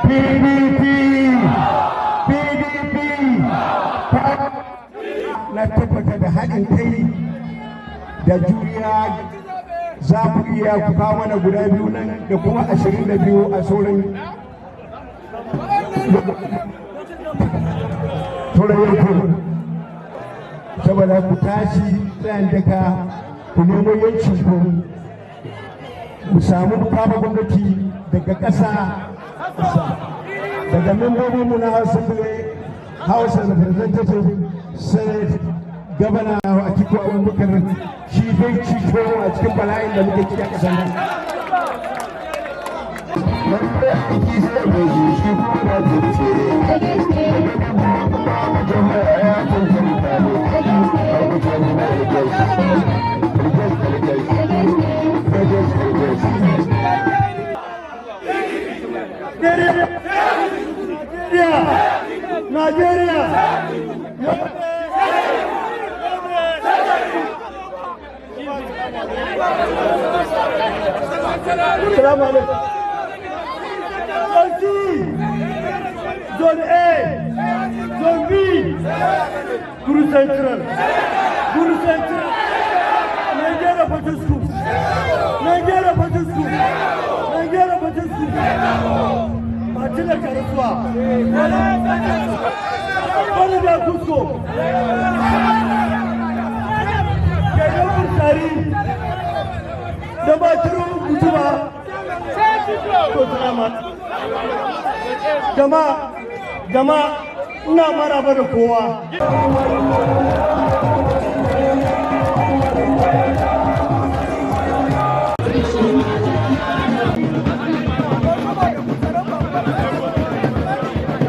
PDP! PDP! Na tabbata da haɗin kai da juriya za ku iya ku kawo mana guda biyu nan da kuma 22 a sauran yankunan. Saboda ku tashi tsayin daka ku nemo yancin ku, mu samu kafa gwamnati daga ƙasa, daga membobinmu na House Assembly, House of Representative, Senate, Governor Atiku Abubakar, shi zai cito a cikin bala'in da muke ciki a ƙasar nan. Wanda aiki sai mai shi ko da tsere. Jama'a ya cancanta ne. Abuja ne na Lagos. Lagos, Lagos. Lagos, Lagos. Nigeria! Nigeria! Salamu alaikum. Zone C, Zone A, Zone B, Guru Central, Guru Central, Nigeria Potiskum, Nigeria Potiskum, Nigeria Potiskum, Batila Karasuwa, Wani da Kusko, Kenan Bursari, da Batiru Gujuma, to salama. Jama'a, jama'a, ina maraba da kowa.